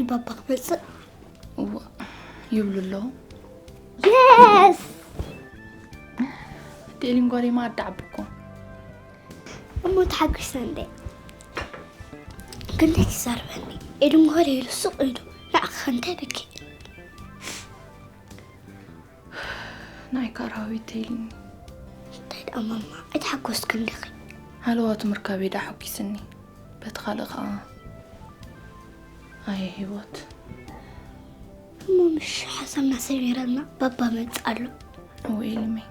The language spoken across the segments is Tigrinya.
ባባ ክመጽእ እዋ ይብሉ ኣለዉ። የስ እቲ ኤሊን ጓለይ መኣዲ ዓቢ እኮ። እሞ ተሓጒሰ እንደ ክንደይ ትዛርበኒ? ኤሊን ጓለይ ኢሉ ሱቕ ኢሉ ንዓኻ እንታይ ብኪ? ናይ ካራዊት ኤሊን እንታይ ደኣ ማማ ኣይተሓጎስክን ዲኺ? ሃለዋቱ ምርካበይ ደኣ ሓጒስኒ። በቲ ካልእ ከዓ ኣየ ህይወት። እሞ ምሽ ሓሳብና ሰቢረና ባባ መጽእ ኣሎ። እወ ኤሊመይ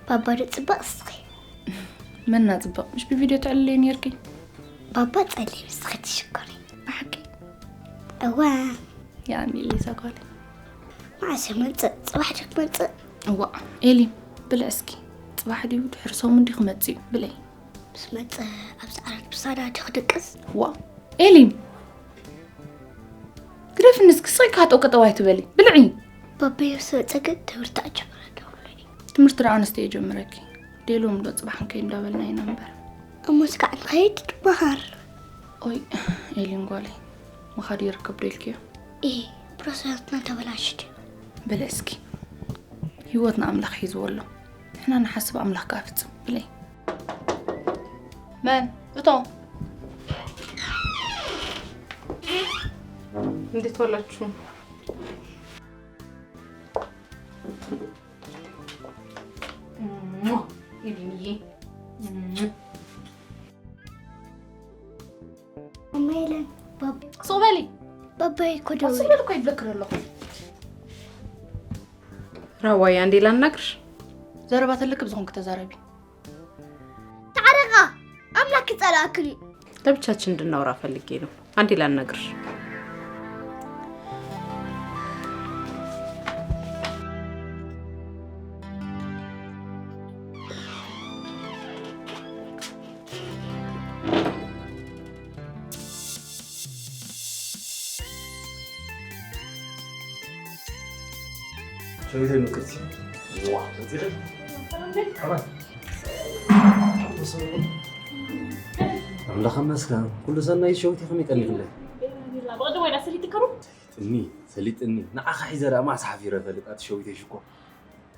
ባባ ዶ ጽባቕ እስኺ? መና ጽብቕ ምሽ ብቪድዮ ትዕልለይ ነርኪ። ባባ ጸሊም እስኺ ትሽኮሪ። ብሓቂ እወ ያኒ ሊዛ ጓለይ መዓስ እዩ መጽእ? ጽባሕ ዶ ክመጽእ? እዋ ኤሊን ብልዕ እስኪ። ጽባሕ ድዩ ድሕሪ ሰሙን ድዩ ክመጽእ እዩ ብለይ። ምስ መጸ ኣብዚ ዓራት ብሳዳ ዲኺ ድቅስ? ዋ ኤሊን ግደፍኒ እስኪ። ስቕ ኢልካ ጠውቀጠው ኣይትበሊ ብልዒ። ባበየ ምስ መጸ ግን ትምህርቲ ኣጀምረ ደውለይ። ትምህርቲ ደኣ ኣነስተ የጀምረኪ። ዴሎም ዶ ጽባሕ እንከይ እንዳበልና ኢና እምበር። እሞ ስጋዕ ንኸይድ ትበሃር። ኦይ ኤሊን ጓለይ ምኻድ ይርከብ ዶ ኢልክዮ? ኢ ፕሮሰስና ተበላሽት። በለ እስኪ ህይወትና ኣምላኽ ሒዝዎ ኣሎ። ንሕና ንሓስብ ኣምላኽ ከኣ ፍጽም ብለይ። መን እቶም እንዴት ዋላችሁ? እሞ፣ ኤሊንዬ። እሞ። ማማ የለን ባባ ሱቕ በሊ። ባባይ እኮ ደው ሱቕ በሊ እኮ ይብለክር ኣለኹ። ራዋይ አንዴ ላናግርሽ። ዘረባ ተለክ ብዝኾንክ ተዛረቢ። ተዓረቃ ኣምላክ ይጸላእክን እዩ። ለብቻችን እንድናወራ ፈልጌ ነው። አንዴ ላናግርሽ። ሸዊተይ ምክርቲ ዋ መፂኺ ኣምላኽ ይመስገን ኩሉ ሰናይ። ሸዊተይ ከመይ ቀኒኹለይ? ብቐደም ወይዳ ሰሊጥከሩ ጥኒ ሰሊጥኒ ንዓኻ ሒዘ ደኣ ማዕስ ሓፊረ ፈልጥ ኣቲ ሸዊተይ ሽኮር።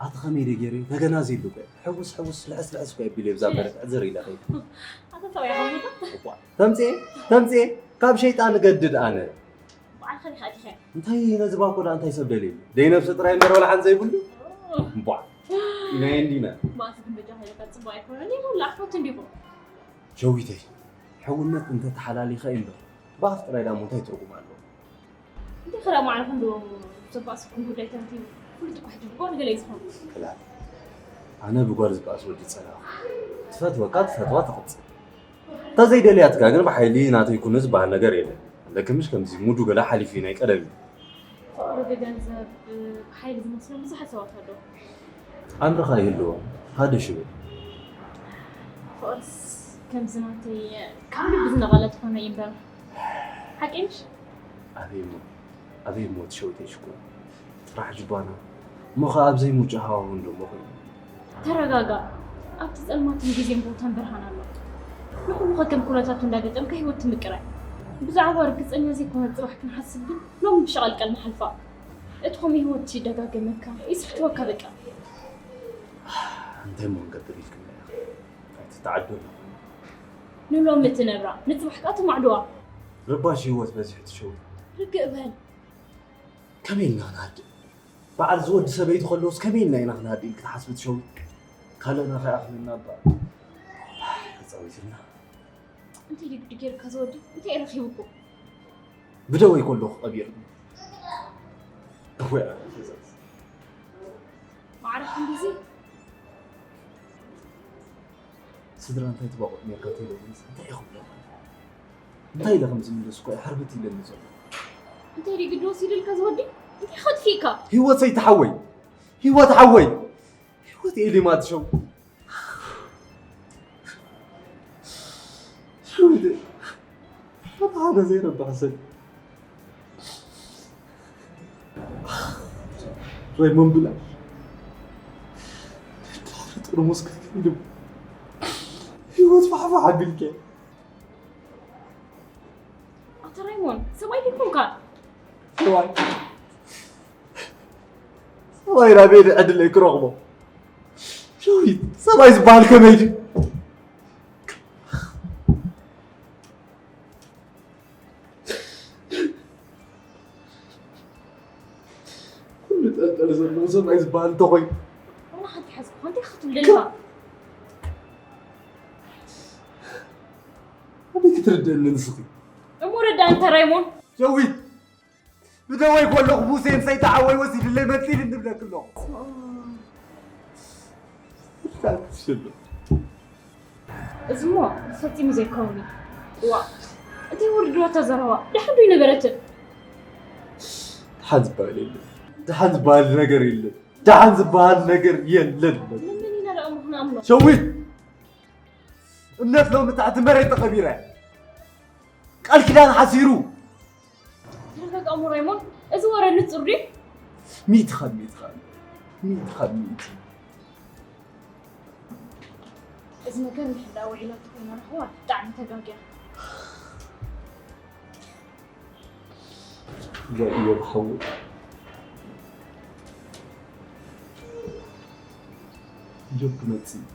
ኣቲ ከመይ ደ ገይረ ተገናዚ ኢሉ እኮ ሕውስ ሕውስ ልሕስ ልሕስ እኮ የቢለ ብዛ በረት ዕዝር ኢለ ከይደ። ኣታ ሰው ያኸሙታ እኳ ተምፅኤ ተምፅኤ ካብ ሸይጣን እገድድ ኣነ። በዓልኻ ዲኻ ኣቲኻ እንታይ ነዚ ባኮ ደኣ እንታይ ሰብ ደልየሉ ደይ ነብሲ ጥራይ እምበር ወላ ሓን ዘይብሉ። እምቧ ኢናየ እንዲና። ባእሲ ግን በጃ ከይለካ ፅቡቅ ኣይኮነን ይኹን ላሕፈት እንዲኹም ሸዊተይ ሕውነት እንተተሓላሊኸ እዩ እምበር ብኣፍ ጥራይ ደኣ እሞ እንታይ ትርጉም ኣለዎ? እንታይ ክዳ ማዕረኹም ዶ ዘባእስኩም ጉዳይ ተንቲኑ ፍሉጥ ኳሕቲ ብጎ ንገለ ይዝኾኑ ክላል ኣነ ብጓል ዝበኣስ ወዲ ጸላኹ። ትፈትወካ ትፈትዋ ትቕጽል። እንተ ዘይደልያትካ ግን ብሓይሊ ናተይ ኩኑ ዝበሃል ነገር የለን። ኣለክምሽ ከምዚ ሙዱ ገለ ሓሊፉ እዩ ናይ ቀደም እዩ። ፍቕሪ ብገንዘብ ብሓይሊ ዝመስሎም ብዙሓት ሰባት ኣለዉ። ኣምርኻ ይህልዎ ሓደ ሽብል ፍቕርስ ከምዚ ናተይ ካብ ልቢ ዝነቐለ ትኾነ እዩ እምበር ሓቂ ምሽ? ኣበይ እሞ ኣበይ እሞ ትሸውተይ ሽኮር ጥራሕ ጅባና እሞ ኸዓ ኣብ ዘይሙጭ ሃዋውን ደሞ ኮይኑ ተረጋጋ። ኣብቲ ጸልማትን ግዜን ቦታን ብርሃን ኣሎ። ንኹሉ ከከም ኩነታቱ እንዳገጠምካ ህይወት ትምቅራይ። ብዛዕባ ርግጸኛ ዘይኮነ ጽባሕ ክንሓስብ ግን ሎሚ ብሸቐልቀል ንሓልፋ። እቲ ኸምኡ ህይወት ይደጋገመካ ይስሕትወካ በቃ። እንታይ እሞ ክንገብር ኢልክና ኢኻ ኣይትተዓደሉ ንሎሚ ትነብራ ንጽባሕ ከኣ ትማዕድዋ። ረባሽ ህይወት በዚሑ ትሸውት ርግእ በል። ከመይ ኢልና ክንሃድእ በዓል ዝወዲ ሰበይቲ ከለውስ ከመይ ኢልና ኢና ክንሃድእ ኢልክ ትሓስቢ ትሸውት ካልእና ከይኣኽለና እባ ተጻዊትና እንታይ ድግዲ ጌርካ ዝወዲ እንታይ ረኺብኩ? ብደወይ ከለኹ ቀቢርኒ ወይ ማዕረ ክንድዚ ስድራ እንታይ ትባቑጥ ኔርካ ተይለኒ እንታይ ይኽብሎ እንታይ ኢለ ከም ዝምለስ እኮ ሕርብት ኢለኒ ዘሎ እንታይ ድግዲ ወሲድልካ ዝወዲ እንታይ ኸጥፊእካ? ህይወት ሰይትሓወይ ህይወት ሓወይ ህይወት ኤሊማ ትሸው ሕውት ሓደ ዘይረብሕ ሰብ ሬሞን ብላ ጥርሙስ ክትክልም ህይወት ፋሕፋሕ ኣቢልከ ኣቶ ሬሞን ሰብኣይ ዲኩም ከ? ሰብኣይ ሰብኣይ ናበይ ዕድለይ ክረኽቦ? ሸዊት ሰብኣይ ዝበሃል ከመይ ድዩ? ኩሉ ጠልጠል ዘለዎ ሰብኣይ ዝበሃል እንተኾይኑ ዋላ ሓንቲ ሓዝኩኻ እንታይ ክትብለልካ? ኣበይ ክትርድእኒ ንስኺ? እሞ ረዳእንተ ራይሞን። ሸዊት ብደወይ ከለኹ ሙሴን ሰይጣን ሓወይ ወሲድለይ መጺኒ እንብለክ ኣለኹ። እዛ ክትሽሉ። እዚሞ ፈጺሙ ዘይከውን እዩ። ዋ፣ እንታይ ውርድ ወታ ዘረባ? ደሓን ዶ ኣይነበረትን? ደሓን ዝበሃል የለን። ደሓን ዝበሃል ነገር የለን። ደሓን ዝበሃል ነገር የለን። ንመን ኢና ደኣ እሞ ክንኣምኖ? ሸዊት! እምነት ሎሚ ታሕቲ መሬት ተቐቢረ። ቃል ኪዳን ሓሲሩ። ተረጋግኣ እሞ ራይሞን፣ እዚ ወረ ንጹር ድዩ? ሚእቲ ካብ ሚእቲ ካብ ሚእቲ ካብ ሚእቲ። እዚ ነገር እንድሕር ደኣ ውዒላ እንተኾይና ንሕዋ ብጣዕሚ ተጋግያ። እዛ እዮብ ሓወይ። እዮብ ክመጽእ እዩ።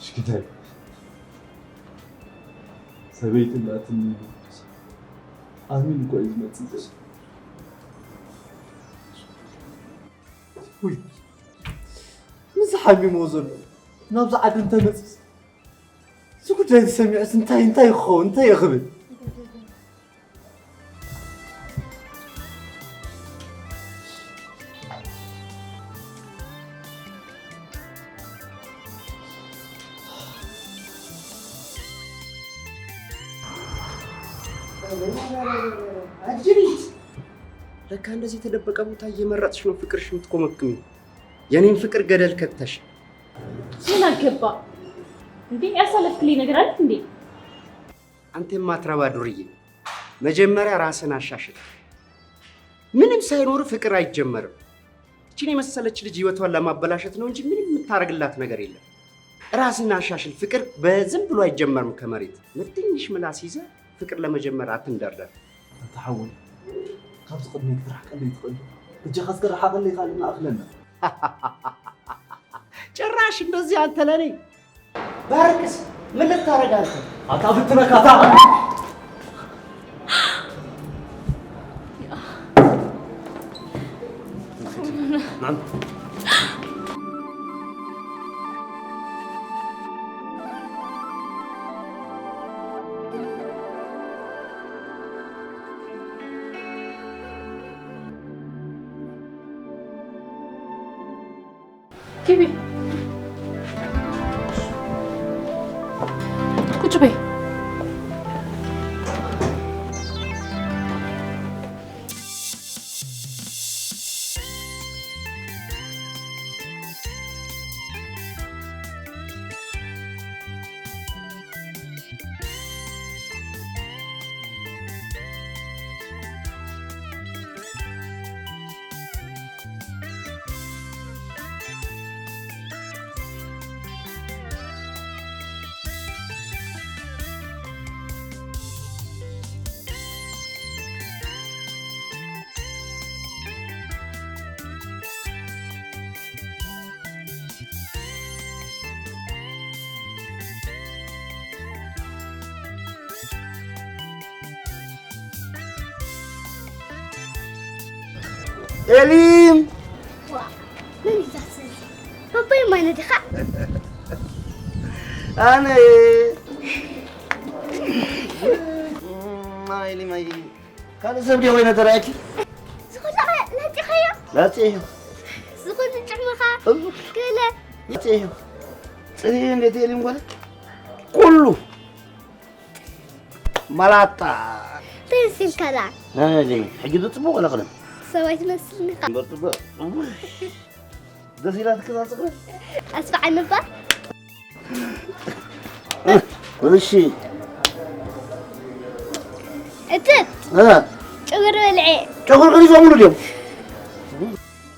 ሽግዳይ ሰበይቲ እናትኒ ኢሉ ኣሚኑ እኮ እዩ ዝመጽእ ዘሎ። ውይ፣ ምስ ሓሚሞ ዘሎ ናብዚ ዓዲ እንተመጽስ፣ እዚ ጉዳይ እዚ ሰሚዑስ እንታይ፣ እንታይ ክኸውን፣ እንታይ እየ ክብል? አጅሪት! ለካ እንደዚህ የተደበቀ ቦታ እየመረጥሽ ነው ፍቅርሽ የምትኮመክሚው። የኔን ፍቅር ገደል ከተሽ። ምን አገባ እንዴ? ያሳለፍክልኝ ነገር አለ እንዴ? አንተ የማትረባ ዱርዬ፣ መጀመሪያ ራስን አሻሽል። ምንም ሳይኖር ፍቅር አይጀመርም። እቺን የመሰለች ልጅ ህይወቷን ለማበላሸት ነው እንጂ ምንም የምታረግላት ነገር የለም። ራስን አሻሽል። ፍቅር በዝም ብሎ አይጀመርም ከመሬት። ትንሽ ምላስ ይዘ ፍቅር ለመጀመር አትንደርደር። ኣታ ሓወይ፣ ካብዚ ቅድሚት ክትርሓቀለይ ትኽእል ዶ? እጃኻ እስከ ርሓቐለይ ካልእ ንኣኽለና። ጭራሽ እንደዚህ አንተ ለኔ ባረክስ ምን ልታረግ አንተ? ኣታ ብትነካ ኣታ። ግቢ። ቁጭ በይ። ኤሊም! ዋ፣ መን እዩ እዛ ስእሊ? ባባይ ማይ ነዲኻ? ኣነ እየ። ማይ ኤሊም፣ ኣይ፣ ካልእ ሰብ ድዮ ኮይነ ተራእየኪ? ዝኹሉ ኸ ላጺኻዮ? ላጺ እዩ። ዝኹሉ ጭሕምኻ? እዙ። ገለ። ላጺ እዩ። ጽህይ እንዴት ኤሊም ጓል? ኩሉ። መላጣ። እንታይ መሲልካ ደኣ? ናይ፣ ናይ፣ ሕጂ ዶ ጽቡቕ ወላ ቅድም? ሰብኣይ ትመስል ኢኻ። እምበር ጽቡቕ። እውይ። ደስ ኢላትካ እዛ ጽፍሪ? ኣስፍዓኒ እባ። እሺ። እትት። እ። ጨጉሪ በልዐ። ጨጉሪ ቀኒሶምሉ ድዮም?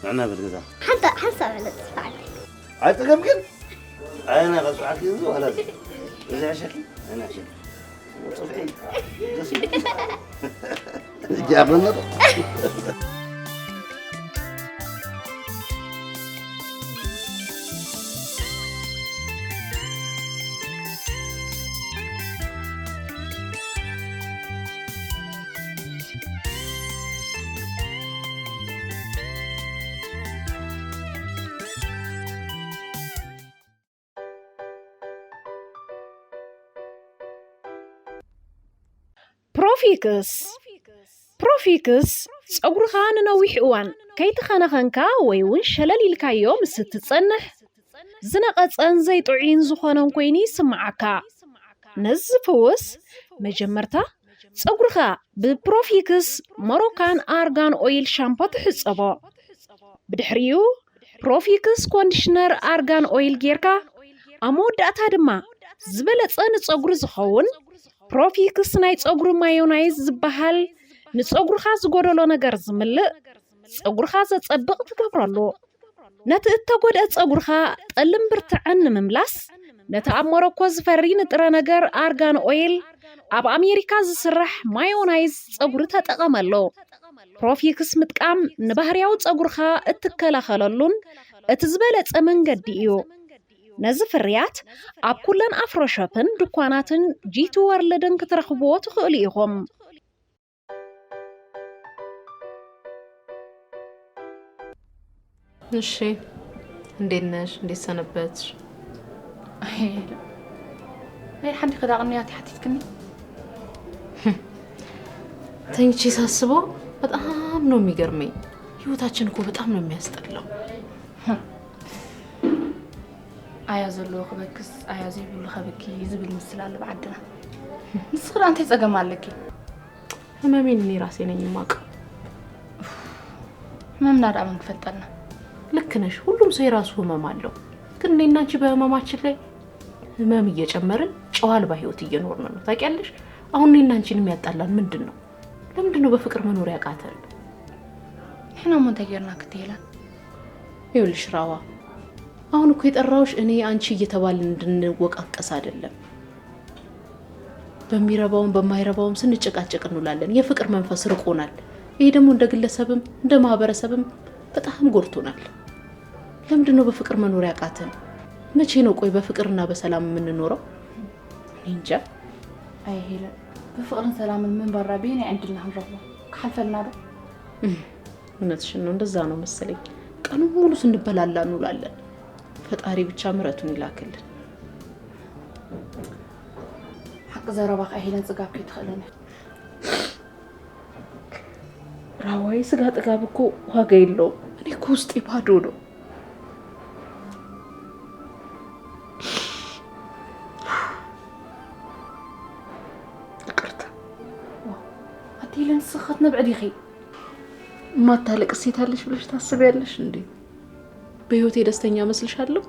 ንዕና በል ገዛ። ሓንሳ፣ ሓንሳ በለ ኣስፍዓኒ። ኣይጠገብክን? ኣየና ከስብሓኪ እዚ ዋላ እዚ? እዚ ሕሸኪ? ኣየና ሕሸኪ? ጽፍዒ። ደስ ይብል። እጃበነር ፕሮፊክስ ፕሮፊክስ ጸጉርኻ ንነዊሕ እዋን ከይተኸናኸንካ ወይ እውን ሸለል ኢልካዮ ምስ እትጸንሕ ዝነቐጸን ዘይጥዑይን ዝኾነን ኮይኑ ይስምዓካ። ነዚ ዝፍውስ መጀመርታ ጸጉርኻ ብፕሮፊክስ ሞሮካን ኣርጋን ኦይል ሻምፖ ትሕጸቦ። ብድሕሪኡ ፕሮፊክስ ኮንዲሽነር ኣርጋን ኦይል ጌርካ ኣብ መወዳእታ ድማ ዝበለጸ ንጸጉሪ ዝኸውን ፕሮፊክስ ናይ ጸጉሪ ማዮናይዝ ዝበሃል ንጸጉርኻ ዝጎደሎ ነገር ዝምልእ ጸጉርኻ ዘጸብቕ ትገብረሉ። ነቲ እተጎድአ ጸጉርኻ ጠልን ብርትዐን ንምምላስ ነቲ ኣብ ሞሮኮ ዝፈሪ ንጥረ ነገር ኣርጋን ኦይል ኣብ ኣሜሪካ ዝስራሕ ማዮናይዝ ጸጉሪ ተጠቐመሉ። ፕሮፊክስ ምጥቃም ንባህርያዊ ጸጉርኻ እትከላኸለሉን እቲ ዝበለጸ መንገዲ እዩ። ነዚ ፍርያት ኣብ ኩለን ኣፍሮሾፕን ድኳናትን ጂቲ ወርልድን ክትረኽብዎ ትኽእሉ ኢኹም። እሺ፣ እንዴት ነሽ? እንዴት ሰነበትሽ? ናይ ሓንቲ ክዳቕንያት ሓቲትክኒ። ተኝቼ ሳስበው በጣም ነው የሚገርመኝ። ህይወታችን እኮ በጣም ነው የሚያስጠላው። ኣያ ዘለዎ ክበክስ ኣያ ዘይብሉ ከብኪ ዝብል ምስል ኣሎ ብዓድና። ንስኺ ደኣ እንታይ ጸገም ኣለኪ? ህመሜን እኔ ራሴ ነኝ የማውቀው። ህመምና ደኣ መን ክፈልጠልና? ልክ ነሽ፣ ሁሉም ሰው የራሱ ህመም አለው። ግን እኔና አንቺ በህመማችን ላይ ህመም እየጨመርን ጨዋ አልባ ህይወት እየኖርን ነው። ታውቂያለሽ፣ አሁን እኔና አንቺን የሚያጣላን ምንድን ነው? ለምንድን ነው በፍቅር መኖር ያቃተን? ንሕና እሞ እንታይ ጌርና ክትሄለን? ይኸውልሽ ራዋ፣ አሁን እኮ የጠራሁሽ እኔ አንቺ እየተባልን እንድንወቃቀስ አይደለም። በሚረባውም በማይረባውም ስንጨቃጨቅ እንውላለን። የፍቅር መንፈስ ርቆናል። ይሄ ደግሞ እንደ ግለሰብም እንደ ማህበረሰብም በጣም ጎድቶናል። ለምንድን ነው በፍቅር መኖር ያቃተን? መቼ ነው ቆይ በፍቅርና በሰላም የምንኖረው? እኔ እንጃ። ኣይ ሄለን፣ ብፍቕርን ሰላምን ምንባርና በየናይ ዕድልና ክንረኽቦ? ክሓልፈልና ዶ? እውነትሽን ነው፣ እንደዛ ነው መሰለኝ። ቀኑን ሙሉ ስንበላላ እንውላለን። ፈጣሪ ብቻ ምሕረቱን ይላክልን። ሓቂ ዘረባኻ ሄለን፣ ጽጋብ ከይትኽእለኒ። ራዋይ፣ ስጋ ጥጋብ እኮ ዋጋ የለውም። እኔ እኮ ውስጤ ባዶ ነው። ይቅርታ። ኣቲ ሄለን፣ ንስኺ ክትነብዒ ዲኺ? እማታለቅስ ሴት አለሽ ብለሽ ታስቢያለሽ እንዴ? በህይወቴ ደስተኛ መስልሻለሁ?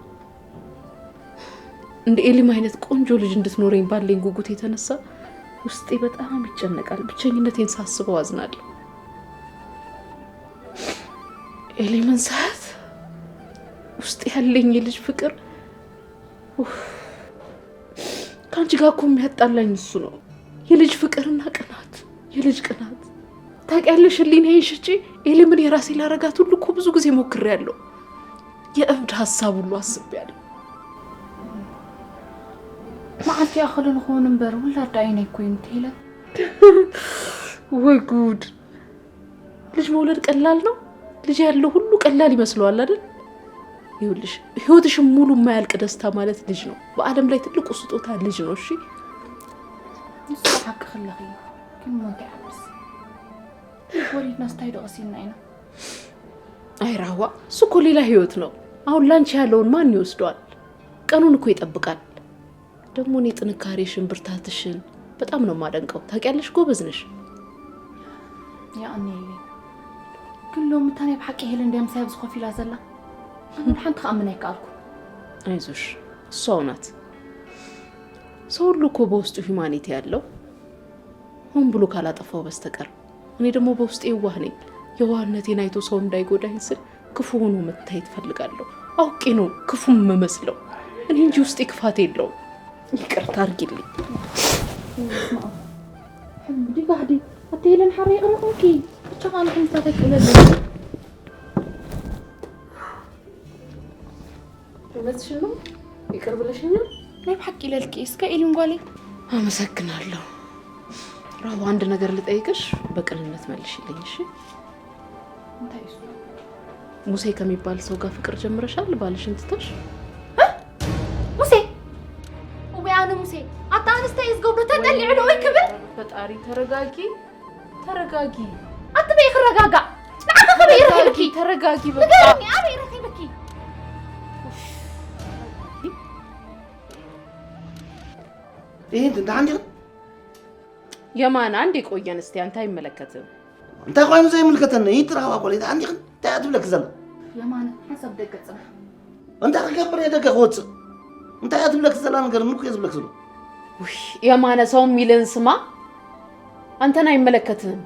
እንደ ኤሊም አይነት ቆንጆ ልጅ እንድትኖረኝ ባለኝ ጉጉት የተነሳ ውስጤ በጣም ይጨነቃል። ብቸኝነቴን ሳስበው አዝናለሁ። ኤሊምን ሳያት ውስጥ ያለኝ የልጅ ፍቅር፣ ኡፍ፣ ከአንቺ ጋር እኮ የሚያጣላኝ እሱ ነው። የልጅ ፍቅርና ቅናት፣ የልጅ ቅናት። ታውቂያለሽ፣ ህሊናዬን ሽጬ ኤሊምን የራሴ ላረጋት ሁሉ እኮ ብዙ ጊዜ ሞክሬያለሁ። የእብድ ሀሳብ ሁሉ አስቤያለሁ። መዓልቲ ይኣኽሉ ንኸውን እምበር ውላድ ኣይነይ ኮይኑ ትሄለ። ወይ ጉድ! ልጅ መውለድ ቀላል ነው? ልጅ ያለው ሁሉ ቀላል ይመስለዋል አይደል? ይኸውልሽ፣ ህይወትሽን ሙሉ የማያልቅ ደስታ ማለት ልጅ ነው። በዓለም ላይ ትልቁ ስጦታ ልጅ ነው። እሺ፣ ንሱ ሓቂ ክለኺ ግን ሞት ይዓብስ። ወሊድናስ እንታይ ዶ ቀሲልና ኢና? አይ ራዋ፣ እሱ እኮ ሌላ ህይወት ነው። አሁን ላንቺ ያለውን ማን ይወስደዋል? ቀኑን እኮ ይጠብቃል። ደግሞ እኔ ጥንካሬሽን ብርታትሽን በጣም ነው የማደንቀው። ታውቂያለሽ፣ ጎበዝ ነሽ። ያእኔ ግን ሎሚ እታ ናይ ብሓቂ ሄለን እንድያ ምሳይ ኣብዚ ኮፍ ኢላ ዘላ። ኣነ ሓንቲ ክኣምን ኣይከኣልኩ። አይዞሽ፣ እሷው ናት። ሰው ሁሉ እኮ በውስጡ ሂማኒቲ ያለው ሆን ብሎ ካላጠፋው በስተቀር። እኔ ደግሞ በውስጤ የዋህ ነኝ። የዋህነቴን አይቶ ሰው እንዳይጎዳኝ ስል ክፉ ሆኖ መታየት ፈልጋለሁ። አውቄ ነው ክፉ የምመስለው እኔ እንጂ ውስጤ ክፋት የለውም። ይቅርታ አርጊልኝ። ሕምዲ ጋህዲ ኣቲ ሄለን ሓረይ ይቕረ ኾንኪ። ብቻ ቃል ክንሳተይ ክእለለ። መዝሽኑ ይቅር ብለሽኛል። ናይ ብሓቂ ኢለልኪ እስከ ኢሉን ጓለይ። አመሰግናለሁ። ራቡ፣ አንድ ነገር ልጠይቅሽ፣ በቅንነት መልሽልኝ እሺ? እንታይ እሱ? ሙሴ ከሚባል ሰው ጋር ፍቅር ጀምረሻል? ባልሽን ትተሽ? ሙሴ? ወይ ኣነ ሙሴ፣ ኣታ ኣንስታይ ዝገብሮ ተጠሊዑ ዶ ወይ ክብል? ፈጣሪ ተረጋጊ፣ ተረጋጊ። ኣቲ በይ ክረጋጋ? ንዓኺ ከመይ ረኺብኪ? ተረጋጊ በቃ። ንገርኒ፣ ኣበይ ረኺብኪ? ይሄን እንደ አንድ የማን አንድ የቆየን እስቲ አንተ አይመለከትም። እንታይ ኮይኑ ዘይምልከተኒ? ይትራዋ እኮ ለይታ አንዲኽን እንታይ እያ ትብለኪ ዘላ? የማነ ሓንሳብ ደገ ጽናሕ። እንታይ ክገብር እየ ደገ ክወጽእ? እንታይ እያ ትብለኪ ዘላ ነገር ምን እኮ እየ ዝብለኪ ዘሎ? ውይ፣ የማነ ሰው የሚልን ስማ፣ አንተን አይመለከትህም።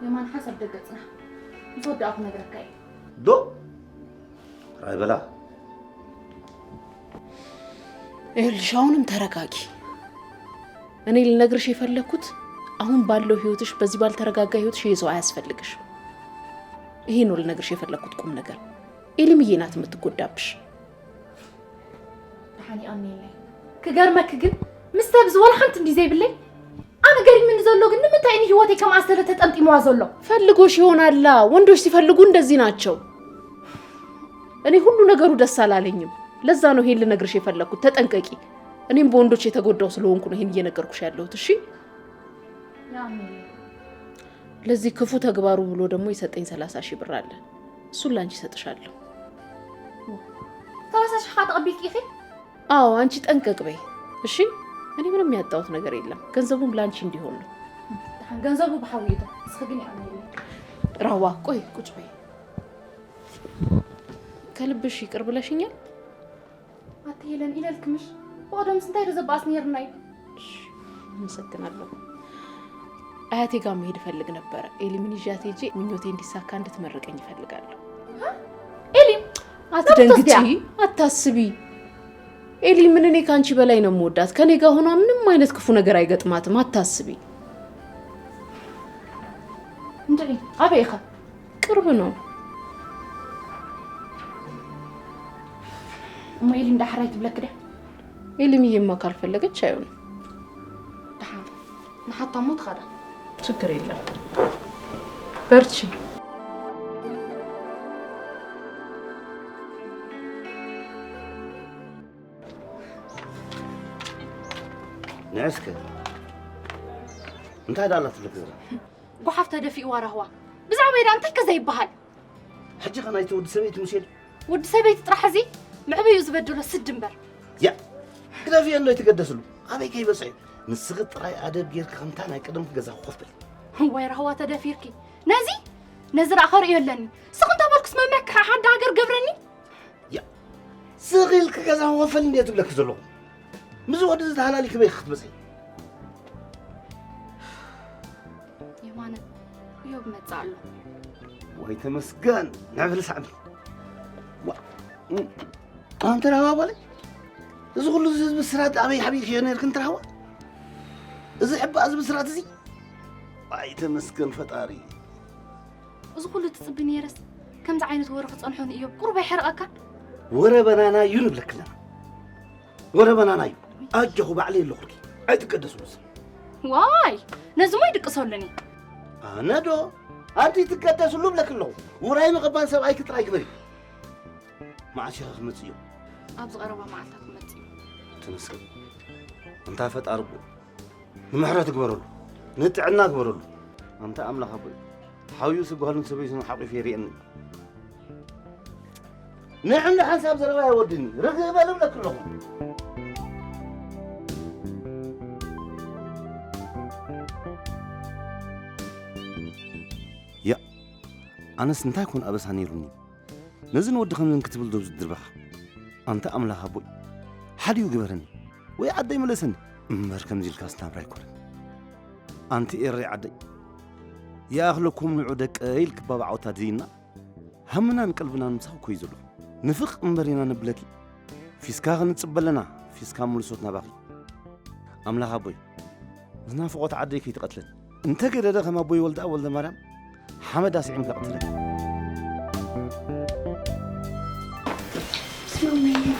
የማነ ሓንሳብ ደገ ጽናሕ። ምስ ወዳእኩ ነግረካ እየ። ዶ? ራይ በላ። ይኸውልሽ፣ አሁንም ተረጋጊ። እኔ ልነግርሽ የፈለግኩት አሁን ባለው ህይወትሽ፣ በዚህ ባልተረጋጋ ህይወትሽ ይሄ ሰው አያስፈልግሽም። ይሄ ነው ልነግርሽ የፈለግኩት ቁም ነገር። ኤልምዬ ናት የምትጎዳብሽ። ደሓን ይኣምነለይ። ክገርመኪ ግን፣ ምስ ሰብ ዝወላ ሓንቲ እንዲ ዘይብለይ፣ ኣነ ገሪምኒ ዘሎ ግን፣ ንምንታይ እኔ ህይወተይ ከም ኣስተለ ተጠምጢምዋ ዘሎ? ፈልጎሽ ይሆናላ። ወንዶች ሲፈልጉ እንደዚህ ናቸው። እኔ ሁሉ ነገሩ ደስ አላለኝም። ለዛ ነው ይሄን ልነግርሽ የፈለግኩት። ተጠንቀቂ። እኔም በወንዶች የተጎዳው ስለሆንኩ ነው ይሄን እየነገርኩሽ ያለሁት። እሺ? ያኔ ለዚህ ክፉ ተግባሩ ብሎ ደግሞ የሰጠኝ ሠላሳ ሺህ ብር አለ። እሱን ላንቺ እሰጥሻለሁ። ሠላሳ ሺህ ተቀቢልኪ ኢኺ? አዎ፣ አንቺ ጠንቀቅ በይ። እሺ? እኔ ምንም ያጣሁት ነገር የለም። ገንዘቡም ላንቺ እንዲሆን ነው። ደሓን ገንዘቡ ብሓዊ ይእቶ። እስኺ ግን ያኔ ራዋ፣ ቆይ፣ ቁጭ በይ። ከልብሽ ይቅር ብለሽኛል? ኣቲ ሄለን ኢለልክምሽ፣ ብቐደምስ እንታይ ዶ ዘባእስ ነይርና እዩ? እሺ፣ አመሰግናለሁ። አያቴ ጋር መሄድ እፈልግ ነበረ። ኤሊምን ይዣት ሄጄ ምኞቴ እንዲሳካ እንድትመርቀኝ እፈልጋለሁ። ሀ? ኤሊም? አትደንግጪ፣ ናፍቆት ዲያ? አታስቢ። ኤሊምን እኔ ከአንቺ በላይ ነው የምወዳት። ከኔ ጋር ሆኗ ምንም አይነት ክፉ ነገር አይገጥማትም። አታስቢ። እንድዒ፣ ኣበይ ኢኻ? ቅርብ ነው። እሞ ኤሊ እንዳሕራይ ትብለክ ድያ? ኤሊምዬማ ካልፈለገች አይሆንም። ደሓን ንሓታ እሞ ትኸዳ። ችግር የለም። በርቺ። ንዕስከ እንታይ ዳላ ትብለክ ዘላ? ጓሓፍ ተደፊእዋ ራህዋ። ብዛዕባ ኢዳ እንታይ ከ ዘይበሃል? ሕጂ ኸ ናይቲ ወዲ ሰበይቲ ሙሴ ድዩ? ወዲ ሰበይቲ ጥራሕ እዚ ምዕበይኡ ዝበደሎ ስድ እምበር። ያ፣ ግደፍዮ እንዶ ኣይትገደስሉ። ኣበይ ከይበጽሕ እዩ? ንስኺ ጥራይ ኣደብ ጌርኪ ከምታ ናይ ቀደምኪ ገዛ ኮፍ በሊ። እዋይ ራህዋ ተደፊርኪ። ነዚ፣ ነዚ ደኣ ከርእዮ ኣለኒ። ስኽ እንተ በልኩስ መመክሒ ሓዲ ሃገር ገብረኒ። ያ፣ ስቕ ኢልኪ ገዛ ኮፍ በሊ እንድየ ዝብለኪ ዘለኹ። ምስዚ ወዲ እዚ ተሃላሊኪ በይ ክትበጽሒ። የማነ፣ እዮብ መጽእ ኣሎ። ወይ ተመስገን፣ ንዕብሊ ሳዕቢ። ዋ፣ ኣንቲ ራህዋ ጓለይ፣ እዚ ኩሉ እዚ ብስራት ኣበይ ሓቢእክዮ ነይርኪ ኣንቲ ራህዋ? እዚ ሕባእ እዚ ብስራት እዚ? ኣይ ተመስገን ፈጣሪ። እዚ ኩሉ ትጽቢ ነይረስ፣ ከምዚ ዓይነት ወረ ክጸንሖ ንእዮብ ቁሩብ ኣይሕርቐካን? ወረ በናና እዩ ንብለኪ ኣለና። ወረ በናና እዩ። ኣጆኹ ባዕለይ ኣለኹልኪ። ኣይትቀደስሉ። ዋይ፣ ነዚ ሞ ይድቅሰሉኒ። ኣነ ዶ? ኣንቲ ትቀደስሉ እብለኪ ኣለኹ። ውራይ ምቕባል ሰብኣይኪ ጥራይ ግበሪ። መዓስ ኢኻ ክመጽእ እዩ? ኣብዚ ቀረባ መዓልታት ክመጽእ እዩ። ተመስገን። ኣንታ ፈጣሪ እኮ ንምሕረት ግበረሉ። ንጥዕና ግበረሉ። ኣንታ ኣምላኽ ኣቦይ። ሓውዩሲ ጓልን ሰበይቱን ሓቂፉ የርእየኒ። ንዕንዲ ሓንሳብ ዘረባ የወድኒ። ርግእ በል እብለኪ ኣለኹ። ያ፣ ኣነስ እንታይ ኮን ኣበሳ ነይሩኒ? ነዚ ንወዲ ከምዝን ክትብል ዶ ዝድርበኻ? ኣንታ ኣምላኽ ኣቦይ፣ ሓዲኡ ግበረኒ፣ ወይ ዓደይ ምለሰኒ። እምበር ከምዚ ኢልካስ ናብራ ኣይኮነን። ኣንቲ ኤረይ ዓደይ፣ ይኣኽለኩም ንዑ ደቀይ ኢልኪ ባባ ዓወታ ድይና፣ ሃምናን ቀልብናን ምሳኺ እኮ እዩ ዘሎ። ንፍቕ እምበር ኢና ነብለኪ። ፊስካ ክንጽበ ኣለና፣ ፊስካ ምልሶት ናባኺ። ኣምላኽ ኣቦይ፣ ዝናፍቖት ዓደይ ከይትቐትለኒ። እንተ ገደደ ከም ኣቦይ ወልደኣብ ወልደ ማርያም ሓመድ ኣስዒምካ ቅትለኒ። ስማማየን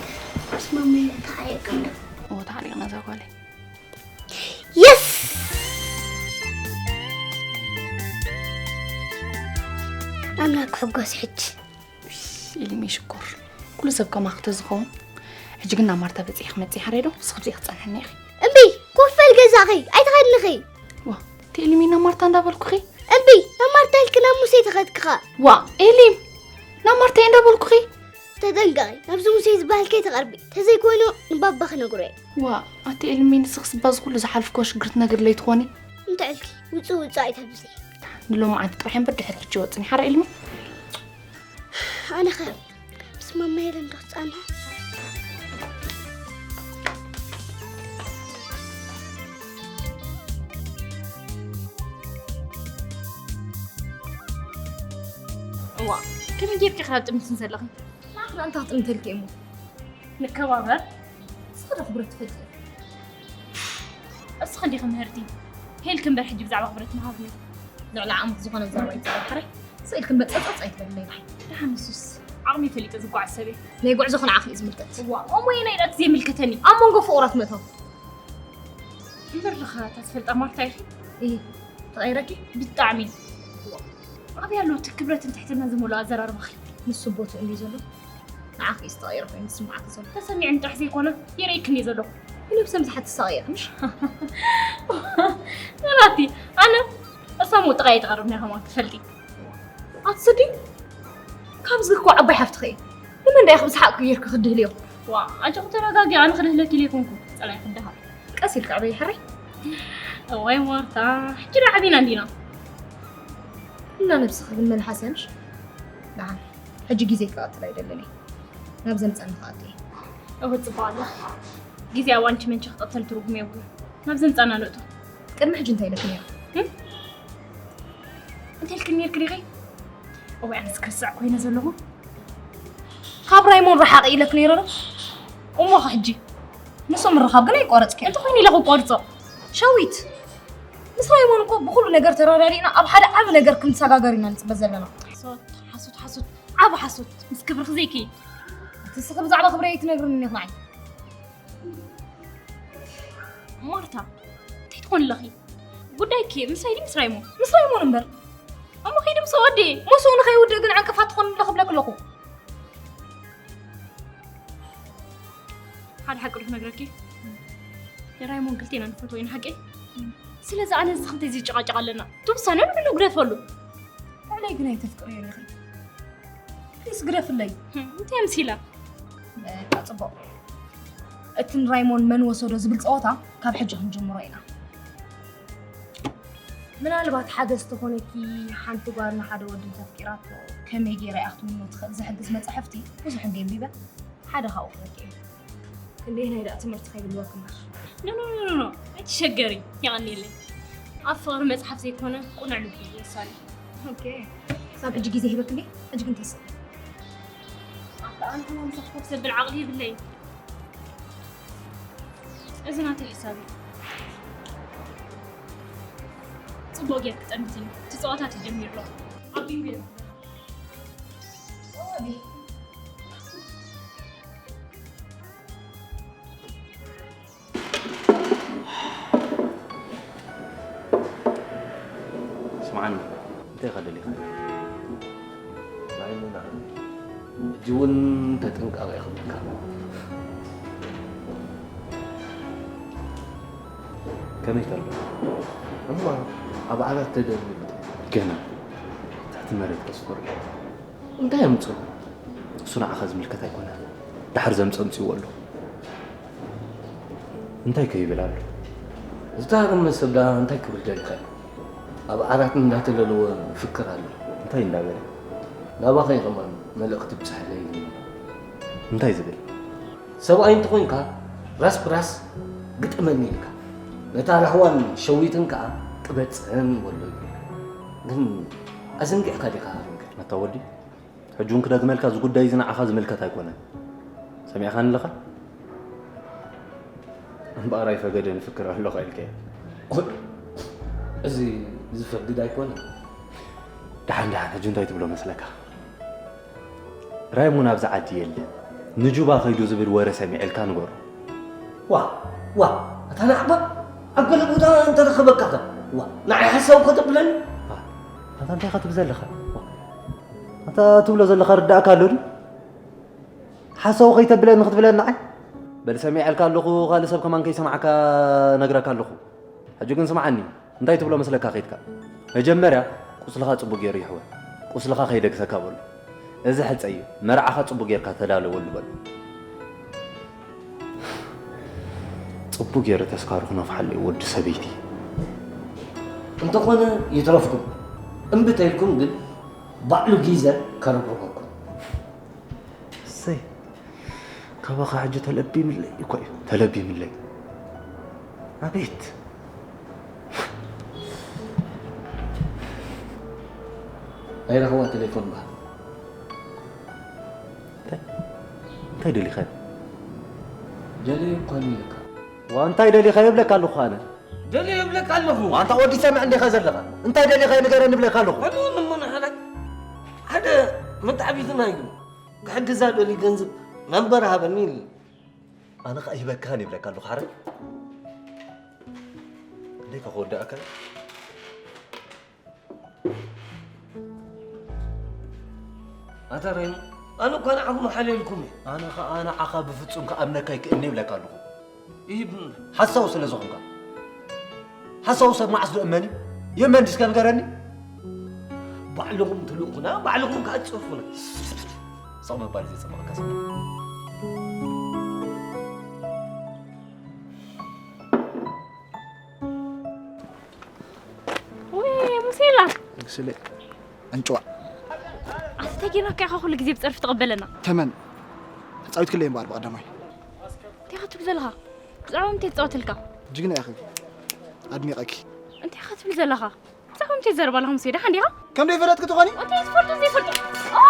ስማማየን ተዓየቅና። እዎ ተዓሪቕና እዛ ጓለይ። የስ ኣምላክ ክሕጎስ ሕጂ። ኢልሚ ሽኮር ኩሉ ሰብ ከማኺ ተዝኸውን። ሕጂ ግን ናብ ማርታ በፂሐ ክመፅእ ሓረይ ዶ ንስኺ ብዘይ ክትፀንሕኒ ኢኺ። እምቢ ኮፍ በል ገዛኺ ኣይትኸድንኺ። ዋ እቲ ኢልሚ ናብ ማርታ እንዳበልኩኺ። እምቢ ናብ ማርታ ኢልኪ ናብ ሙሴ ተኸድክኻ። ዋ ኤሊም ናብ ማርታ እየ እንዳበልኩኺ። ተጠንቀቒ ናብዚ ሙሴ ዝበሃል ከይትቐርቢ ተዘይኮይኑ ንባባ ክነግሮ እየ። ዋ ኣቲ ኤልሚ ንስኽስ ባዚ ኩሉ ዝሓልፍክዎ ሽግር ትነግርለይ ትኾኒ። እንተዕልኪ ውፅእ ውፅእ ኣይተብዝሒ። ንሎማዓንቲ ጥራሕ እምበር ድሕሪ ሕጂ ወፅኒ ሓራ ኢልሚ። ኣነኸ ምስ ማማ ሄለን ዶ ክፃንሕ? እዋ ከመይ ጌርኪ ኢኻ ጥምትን ዘለኺ? ንዓኽና እንታይ ክጥምተልኪ እሞ? ንከባበር እስኺ ዶ ክብረት ትፈልጢ? እስኺ እንዲኺ ምህርቲ ሄልክ እምበር ሕጂ ብዛዕባ ክብረት ምሃብኒ። ልዕሊ ዓቕምኺ ዝኾነ ዘረባ ኣይትዛረቢ ሓራይ። ስኢልኪ እምበር ጸጸጽ ኣይትበልለይ። ደሓን ንሱስ ዓቕመይ ፈሊጠ ዝጓዓዝ ሰብ እየ። ናይ ጉዕዞኺ ንዓኺ እዩ ዝምልከት። እዋ እሞ የናይ ኢዳ እቲ ዘይምልከተኒ? ኣብ መንጎ ፍቑራት ምእታው። እምበር ኸ እታ ትፈልጣ ማርታ ኢኺ? እሂ ተቐይረኪ? ብጣዕሚ። እዋ ኣበይ ኣሎ እቲ ክብረትን ትሕትናን ዝመልኦ ኣዘራርባኺ? ንሱ ቦትኡ እንድዩ ዘሎ። ንዓኺ እዩ ዝተቐየረ ኮይኑ ዝስምዓኪ ዘሎ። ተሰሚዕኒ ጥራሕ ዘይኮነ የርእየክን እየ ዘለኹ። ብነብሰ ምትሓት ትሳቐይ ኢኺ ምሽ? ናቲ ኣነ እሳ ምውጥቓ እየ ትቐርብ ናይ ከማን ትፈልጢ። ኣቲ ስዲ ካብዚ እኮ ዓባይ ሓፍትኺ እየ። ንመን ዳኣ ኢኺ ብስሓቕኪ ጌርኪ ክትድህልዮ? ዋ ኣጆኺ ተረጋጊ ኣነ ክድህለኪ ኢለ ኣይኮንኩ ጸላይ ክድሃር። ቀስ ኢልኪ ዕበይ ሕራይ። እዋይ ማርታ ሕጂ ዶ ዓቢና እንዲና? እና ነብስኺ ግን መልሓስ እያ ምሽ? ደሓን ሕጂ ግዜ ክቐትል ኣይደልን እየ። ናብ ዘምጸኒ ክኣቱ እየ። እወ ጽቡቕ ኣለኺ። ግዜ ኣብ ኣንቺ መንቺ ክቐተል ትርጉም የብሉን። ናብ ዘምጻና ንእቶ። ቅድሚ ሕጂ እንታይ ኢለኪ ነይረ? እንታይ ኢልክኒ ነይርኪ ዲኺ? እዋይ ኣነስ ክርስዕ ኮይነ ዘለኹ። ካብ ራይሞን ረሓቕ ኢለኪ ነይረ ዶ? እሞ ኸ ሕጂ? ንሱ ምርኻብ ግን ኣይቋረጽክዮ። እንተኾይኑ ኢለ ክቋርጾ። ሸዊት፣ ምስ ራይሞን እኮ ብኹሉ ነገር ተረዳዲእና ኣብ ሓደ ዓቢ ነገር ክንሰጋገር ኢና ንጽበ ዘለና። ሓሶት፣ ሓሶት፣ ሓሶት፣ ዓቢ ሓሶት። ምስ ክብርኺ ዘይከይድ። እቲ እስኺ ብዛዕባ ክብረይ ኣይትነግርንን ኢኺ ንዓይ። ማርታ፣ እንታይ ትኾኒ ኣለኺ? ጉዳይኪ ምሳይ ድዩ ምስ ራይሞን? ምስ ራይሞን እምበር። እሞ ኺዲ ምስ ወዲ። ምስኡ ንኸይውድእ ግን ዕንቅፋት ትኾኒ ኣለኺ ክብለኪ ኣለኹ። ሓደ ሓቂ ዶ ክነግረኪ? ንራይሞን ክልቴና ንፈትዎ ኢና ሓቂ? ስለዚ ኣነ እዚ ክንተይ ዝጨቃጨቅ ኣለና። እቲ ውሳነ ንግደፈሉ። ልዕለይ ግን ኣይተፍቅርዮን ኢኺ። ፕሊስ ግደፍለይ። እንታይ ኣምሲላ? በቃ ጽቡቕ። እቲ ንራይሞን መን ወሰዶ ዝብል ጸወታ ካብ ሕጂ ክንጅምሮ ኢና። ምናልባት ሓገዝ ተኾነኪ ሓንቲ ጓል ንሓደ ወዲ እንተፍቂራቶ ከመይ ገይራ እያ ክትምኖ ትኽእል ዝሕግዝ መጻሕፍቲ ብዙሕ እንድየ ኣንቢበ ሓደ ካብኡ ክበኪ እዩ። ክንደየናይ ደኣ ትምህርቲ ከይህልወኪ እምበር። ኖ ኖ ኖ ኖ ኣይትሸገሪ የቐንየለይ። ኣብ ፍቕሪ መጽሓፍ ዘይኮነ ቁኑዕ ልቢ እዩ ወሳኒ። ኦኬ ክሳብ ሕጂ ግዜ ሂበኪ እንድየ ሕጂ ግን ተስእ ኣታ ኣነ ከማን ምሳኺ ኮፍ ዘብል ዓቕሊ የብለይን። እዚ ናተይ ሕሳብ እዩ። ጽቡቕ ጌርኪ ጠሚትኒ። እቲ ጸዋታ ተጀሚሩ ኣሎ። ኣብ ቢንጎ ኢና ዘለና። ስምዓኒ፣ እንታይ ኢኻ ደሊኻ? ናይ ምናን ሕጂ እውን ተጠንቀቕ እየ ክብለካ። ከመይ ከሎ? እማ ኣብ ዓራት ተደርቢሉ። ገና ትሕቲ መሬት ከስፍሩ እዮም። እንታይ ኣምጽኡ? እሱ ንዓኻ ዝምልከት ኣይኮነን። ድሓር ዘምጽኦ ኣምጺእዎ ኣሎ። እንታይ ከ ይብል ኣሎ? ዝደሃረመ ሰብ ደኣ እንታይ ክብል ደሊኻ? ኣብ ዓራት እንዳተለለወ ይፍክር ኣሎ። እንታይ እንዳበለ? ናባኻ እዩ ከማን መልእኽቲ ብጽሓለይ ኢሉኒ። እንታይ ዝብል? ሰብኣይ እንተኾይንካ ራስ ብራስ ግጠመኒ ኢልካ፣ ነታ ራህዋን ሸዊትን ከኣ ቅበጸን በሎ ኢሉ። ግን ኣዘንጊዕካ ዲኻ ሃሪምካ? ኣታ ወዲ፣ ሕጂ እውን ክደግመልካ፣ እዚ ጉዳይ እዚ ንዓኻ ዝምልከት ኣይኮነን። ሰሚዕካኒ ኣለኻ? እምበኣር ኣይፈገደን ይፍክር ኣለኹ ኢልካዮ። እዚ ዝፈግድ ኣይኮነን። ደሓን ደሓን፣ ሕጂ እንታይ ትብሎ መስለካ? ራይሞን ኣብዚ ዓዲ የለን፣ ንጁባ ከይዱ ዝብል ወረ ሰሚዕልካ ንገሮ። ዋ፣ ዋ፣ ኣታ ናዕባ፣ ኣብ ገለ ቦታ እንተረኸበካ ከ? ዋ፣ ንዓይ ሓሳዊ ከተብለኒ? ዋ፣ ኣታ እንታይ ኢኻ ትብል ዘለኻ? ዋ፣ ኣታ ትብሎ ዘለኻ ርዳእካ ኣሎ ድዩ? ሓሳዊ ከይተብለኒ ክትብለኒ ንዓይ? በል ሰሚዐልካ ኣለኹ፣ ካልእ ሰብ ከማን ከይሰማዕካ ነግረካ ኣለኹ። ሕጂ ግን ስምዓኒ፣ እንታይ ትብሎ መስለካ ከይድካ? መጀመርያ ቁስልኻ ጽቡቅ ገይሩ ይሕወ። ቁስልኻ ከይደግሰካ በሉ። እዚ ሕጸ እዩ፣ መርዓኻ ጽቡቅ ጌርካ ተዳለወሉ በሉ። ጽቡቅ ገይረ ተስካሩ ክነፍሓሉ እዩ ወዲ ሰበይቲ። እንተኾነ ይትረፍኩም፣ እምቢ ተይልኩም ግን ባዕሉ ጊዘ ከረብርበኩም። እሰይ፣ ካባኻ ሕጂ ተለቢምለይ እኮ እዩ፣ ተለቢምለይ። ኣቤት። ኣይረኸዋ ቴሌፎን በሃል። እንታይ? እንታይ ደሊኻ? ደልየ እኳ ኢለካ። ዋ፣ እንታይ ደሊኻ ይብለካ ኣለኹ ኣነ። ደልየ ይብለካ ኣለኹ። ዋ፣ ኣንታ ወዲ ሰምዕ እንዲኻ ዘለኻ። እንታይ ደሊኻ ንገረኒ ይብለካ ኣለኹ። ከምኡ እሞ ንሓደ፣ ሓደ መተዓቢትና እዩ። ክሕግዛ ደልዩ ገንዘብ መንበር ሃበኒ ኢሉ። ኣነ ኸኣ ይህበካን ይብለካ ኣለኹ ሓረ። እንዴ ከኸወዳእካ? ኣታ ራይሞ፣ ኣነ እኳ ንዓኹም ሓልየልኩም እየ። ኣነ ኸኣ ንዓኻ ብፍጹም ክኣምነካ ኣይክእልን እየ ይብለካ ኣለኹ። ይህብ ሓሳዊ ስለ ዝኾንካ። ሓሳዊ ሰብ መዓስ ዶ እመን እዩ? የመን እስከ ንገረኒ። ባዕልኹም ትልእኹና፣ ባዕልኹም ከኣ ትጸርፉና። ስቕ ምባል እዩ ዘጸብቐካ ሰብ። ወይ ሙሴላ። እግስለ ዕንጭዋ። ኣቲ ተጌርናካ ኢኻ ኩሉ ግዜ ብጸርፊ ትቕበለና። ተመን። ተጻዊት ክለ እምበኣር ብቐዳማይ። እንታይ ኢኻ ትብል ዘለኻ? ብዛዕባ ምንታይ ትጻወተልካ? ጅግና ኢኺ። ኣድኒቐኪ። እንታይ ኢኻ ትብል ዘለኻ? ብዛዕባ ምንታይ ትዛረብ ኣለኻ ሙሴ? ደሓን ዲኻ? ከም ደይፈለጥኪ ትኾኒ? እንታይ ትፈልጦ ዘይፈልጦ? ኦ!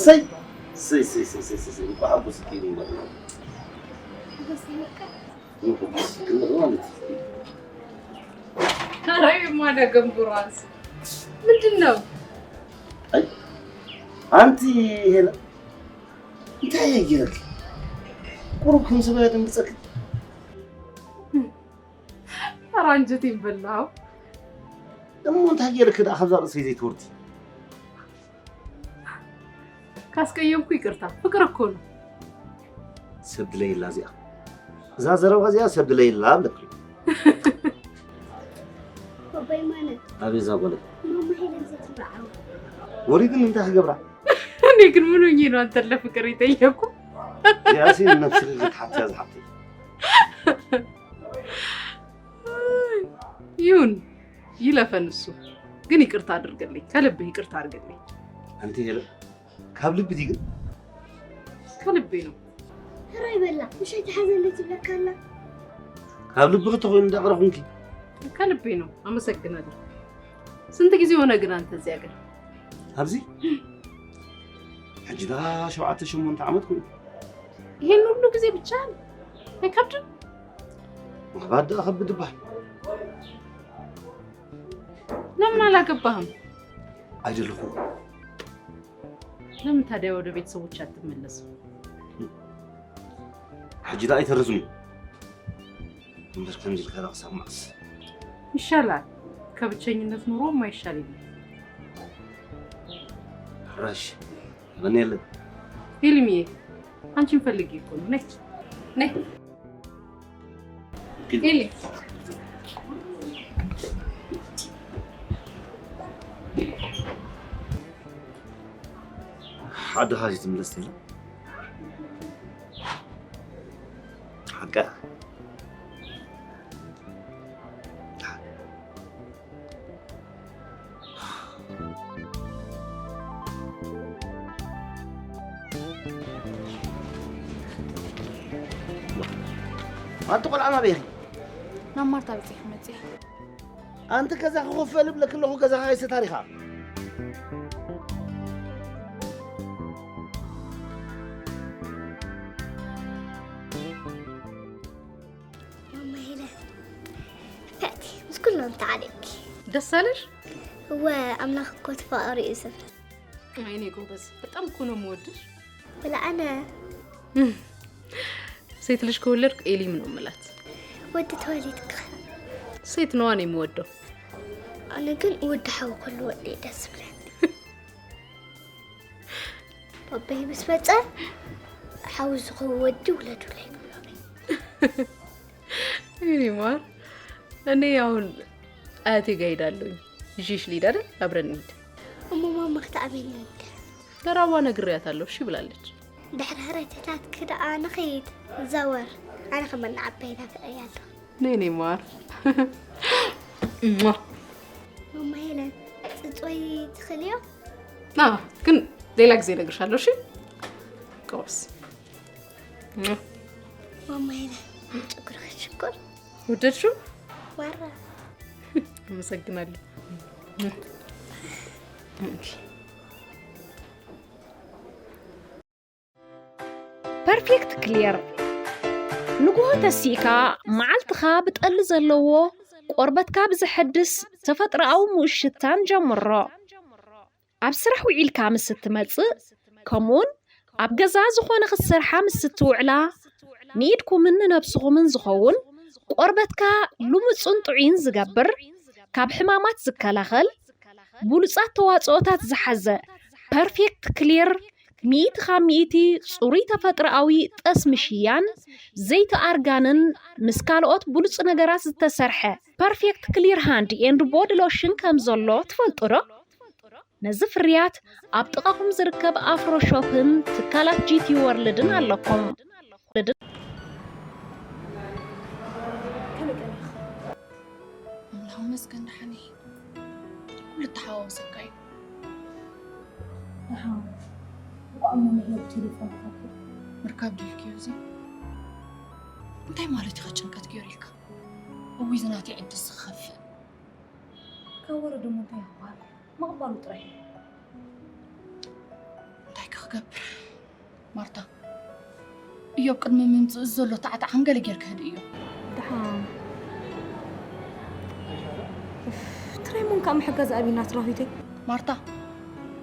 ሰይ ሰይ ሰይ ሰይ ሰይ ሰይ እንኳ ሓጎስ ይበል። ማለት ኧረ የማነ ገንብሯንስ ምንድን ነው? ኣይ፣ ኣንቲ ሄለን፣ እንታይ እየ ገይረኪ? ቁሩብ ከም ሰብኣይ ደንግጸኪ። ኧረ ኣንጀቴን በላኸው። እሞ እንታይ ገይረኪ ደኣ ካብዛ ርእሰይ ዘይትወርዲ? ካስቀየምኩ ይቅርታ፣ ፍቅሪ እኮ ነው። ሰብ ድለይላ እዚኣ። እዛ ዘረባ እዚኣ ሰብ ድለይላ ኣለኪ። ባባይ ማነ። ኣቤት እዛ ጓለይ። ማማ ሄለን ዘይትብርዓው። ወሪድኒ እንታይ ክገብራ? እኔ ግን ምን ሆኜ ነው አንተን ለፍቅር የጠየኩ? እዚኣሲ ንነብስኺ ክትሓትያ ዝሓተይ። ይሁን፣ ይለፈን እሱ። ግን ይቅርታ አድርግልኝ፣ ከልብህ ይቅርታ አድርግልኝ። ኣንቲ ሄለን፣ ካብ ልቢ ድዩ ግን? ከልቤ ነው። ሕራይ በላ፣ ምሽ ኣይትሓዘለይ ትብለካ ኣላ። ካብ ልብኺ ተኾይኑ እንዳቕረኹምኪ። ከልቤ ነው፣ አመሰግናለሁ። ስንት ጊዜ ሆነ ግን አንተ እዚህ ሀገር? ኣብዚ? ሕጂ ደኣ ሸውዓተ ሸሞንተ ዓመት ኮይኑ። ይሄን ሁሉ ጊዜ ብቻ? አይከብድም? ምኽባድ ደኣ ከብድ ይበሃል። ለምን አላገባህም? ኣይደለኹ። ለምን ታዲያ ወደ ቤተሰቦች አትመለስም? ሕጂ ደኣ ኣይተርዝሙ። እምበር ከምዚ ኢልካ ደኣ ክሳብ መዓስ? ይሻላል። ከብቸኝነት ኑሮ የማይሻል የለም። ሕራሽ በኔ የለን። ፊልምዬ፣ አንቺን ፈልጌ እኮ ነው። ነይ ነይ። ፊልም። ፊልም። ዓድኻ ዘይትምለስ ተይላ? ሓቃ። ኣንቲ ቆልዓ ናበይ ኢኺ? ናብ ማርታ በፂሐ መፅእ። ኣንቲ ገዛ ክኸፈል እብለኪ ኣለኹ፣ ገዛኻ ኣይሰታሪኻ። ማማ ሄለን፣ ንፍዕቲ፣ ምስ ኩሎም ተዓሊቕኪ። ደስ ኣለሽ? እወ፣ ኣምላኽ እኮ እቲ ፍቕሪ እዩ ዝብል። ኣይኔ ጎበዝ፣ በጣም እኮ ነው የምወድሽ። ወላ ኣነ። ሴት ልጅ ከወለድኩ ኤሊም ነው የምላት። ወዲ ተወሊድካ። ሴት ነዋ ነው የምወደው። ኣነ ግን ወዲ ሓው ክህልወኒ እዩ ደስ ዝብለኒ። ባበይ ምስ መፀ ሓው ዝኸውን ወዲ ውለዱለይ ክብሎም እዩ። የኔ ማር፣ እኔ አሁን አያቴ ጋ ሄዳለሁኝ። ይዤሽ ልሂድ አይደል? አብረን እንሂድ። እሞ ማማ ክትኣበይኒ እንደ ለራዋ ነግሬያታለሁ፣ እሺ ብላለች። ድሕሪ ሕረተታትኪ ደኣ ንኸይድ። ዘወር። ኣነ ከመን ንዓበይ ናፍቐያ ኣለኹ። ነይ የኔ ማር። ማማ ሄለን፣ ፅፅወይ ትኽእልዮ? ና ግን ሌላ ጊዜ እነግርሻለሁ፣ እሺ? ጎበዝ። ማማ ሄለን፣ ጭጉርኺ ሽኮር። ወደድሽው? ዋራ። አመሰግናለሁ። ፐርፌክት ክሊር ንግሆ ተሲእካ መዓልትኻ ብጠሊ ዘለዎ ቆርበትካ ብዘሐድስ ተፈጥሮኣዊ ምኡዝ ሽታን ጀምሮ። ኣብ ስራሕ ውዒልካ ምስ እትመጽእ ከምኡውን ኣብ ገዛ ዝኾነ ክትሰርሓ ምስ እትውዕላ ንኢድኩምን ንነብስኹምን ዝኸውን ቆርበትካ ልሙጽን ጥዑይን ዝገብር ካብ ሕማማት ዝከላኸል ብሉጻት ተዋጽኦታት ዝሓዘ ፐርፌክት ክሊር ሚእቲ ካብ ሚእቲ ጽሩይ ተፈጥሮኣዊ ጠስሚ ሽያን ዘይቲ ኣርጋንን ምስ ካልኦት ብሉጽ ነገራት ዝተሰርሐ ፐርፌክት ክሊር ሃንድ ኤንድ ቦዲ ሎሽን ከም ዘሎ ትፈልጡ ዶ? ነዚ ፍርያት ኣብ ጥቓኹም ዝርከብ ኣፍሮ ሾፕን ትካላት ጂቲ ወርልድን ኣለኩም። ከመይ ቀኒኻ? ኣምላኽ ይመስገን ደሓን እየ። ኩሉ ተሓዋወሰካ እዩ። ደሓን። እንቋዕ እሞ ንዕለቱ ቴሌፎን ረኸብኩ። ምርካብ ድልክዮ እዚ? እንታይ ማለት ኢኻ ጭንቀት ገይሩልካ? እውይ፣ እዚ ናተይ ዕድስ ዝኸፍእ። ካብ ወረደ እሞ እንታይ ክበሃል? ምቕባሉ ጥራይ እዩ። እንታይ ክገብር? ማርታ፣ እዮብ ቅድሚ ምምፅኡ ዘሎ ታዕታዕ ከም ገለ ጌርካ ህድእዮ። ደሓን። እፍ፣ ትራይሞን ከዓ ምሕጋዝ ኣብይ ናት ራሁተይ። ማርታ፣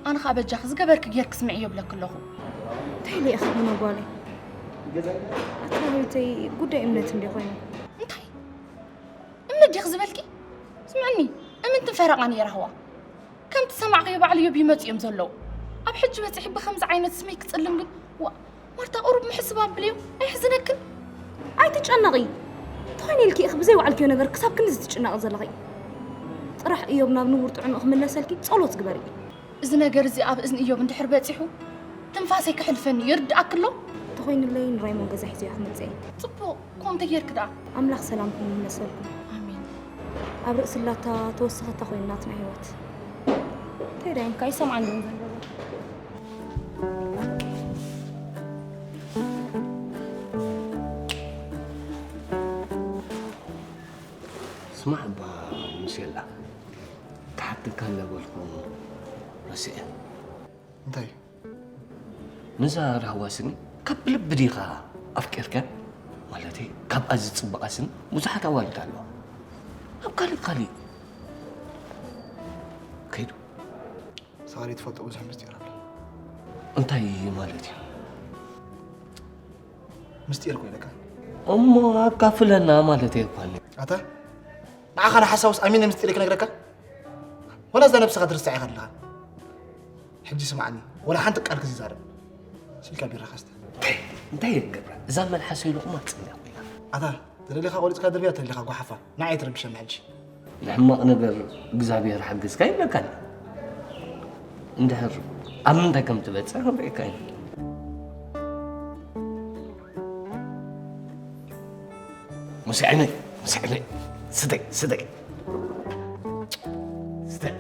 ኣነ ከዓ በጃኺ ዝገበርኪ ጌርኪ ስምዕዮ እብለኪ ኣለኹ። እንታይ ኢለ ኢኺ ጓለይ? ኣቲ ራሁተይ፣ ጉዳይ እምነት እንደ ኮይኑ። እንታይ? እምነት ዲኺ ዝበልኪ? ስምዕኒ፣ እምንትን ፈረቓን እየ ራህዋ። ከምቲ ሰማዕክዮ ባዕሉ እዮብ ይመፁ እዮም ዘለዉ። ኣብ ሕጂ በፂሒ ብኸምዚ ዓይነት ስመይ ክፅልም ግን፣ ዋ፣ ማርታ ቁሩብ ምሕስብ ኣብልዮ፣ ኣይሕዝነክን? ኣይትጨነቒ። እንተኾይነ ኢልኪ ኢኺ ብዘይ ባዕልክዮ ነገር ክሳብ ክንድዚ ትጭነቒ ዘለኺ። ጥራሕ እዮብ ናብ ንቡር ጥዕንኡ ክምለሰልኪ ጸሎት ግበሪ። እዚ ነገር እዚ ኣብ እዝኒ እዮብ እንድሕር በጺሑ፣ ትንፋሰይ ከሕልፈኒ ይርድኣኪ ኣሎ? እንተኾይኑለይ ንራይሞን ገዛ ሒዘዮ ክመጽእ እየ። ጽቡቕ፣ ከምኡ እንተጌርኪ ደኣ። ኣምላኽ ሰላምኩም ይመሰልኩም። ኣሜን። ኣብ ርእሲ ላታ ተወሰኸታ ኮይኑ ናትና ህይወት። እንታይ ደኣ ኢንካ ይሰምዓኒ እውን ዘሎ። ስማዕ እባ ሙሴላ፣ ክሓተካ እንዳበልኩ ረሲዐ። እንታይ? ነዛ ራህዋ ስኒ ካብ ልቢ ዲኻ ኣፍቂርካ? ማለተይ ካብ ኣዚ ጽቡቓ ስም ብዙሓት ኣዋልድ ኣለዋ። ኣብ ካልእ ካልእ ከይዱ። ሳሪ ትፈልጦ ብዙሕ ምስጢር ኣሎ። እንታይ ማለት እዩ? ምስጢር ኮይነካ እሞ ኣካፍለና ማለት እየ እኳ። ኣታ ንዓኻ ንሓሳውስ ኣሚነ ምስጢር ክነግረካ? ወላ እዛ ነብስኻ ትርስዓ ኢኻ ኣለኻ። ሕጂ ስማዕኒ፣ ወላ ሓንቲ ቃል ክዝዛረብ ስልካ ቢራ ከስተ። እንታይ እየ ክገብራ? እዛ መልሓሰይ ልቑማ ጽምያ ኮይና። ኣታ ተደሊኻ ቆሪጽካ ድርብያ፣ ተደሊኻ ጓሓፋ። ንዓይ ትረብሸኒ ሕጂ። ንሕማቕ ነገር እግዚኣብሔር ሓግዝካ ይብለካ። እንድሕር ኣብ ምንታይ ከም ትበጽሕ ክንርእየካ ኢና። ሙሴ ዓይነይ፣ ሙሴ ዓይነይ፣ ስተይ፣ ስተይ፣ ስተይ።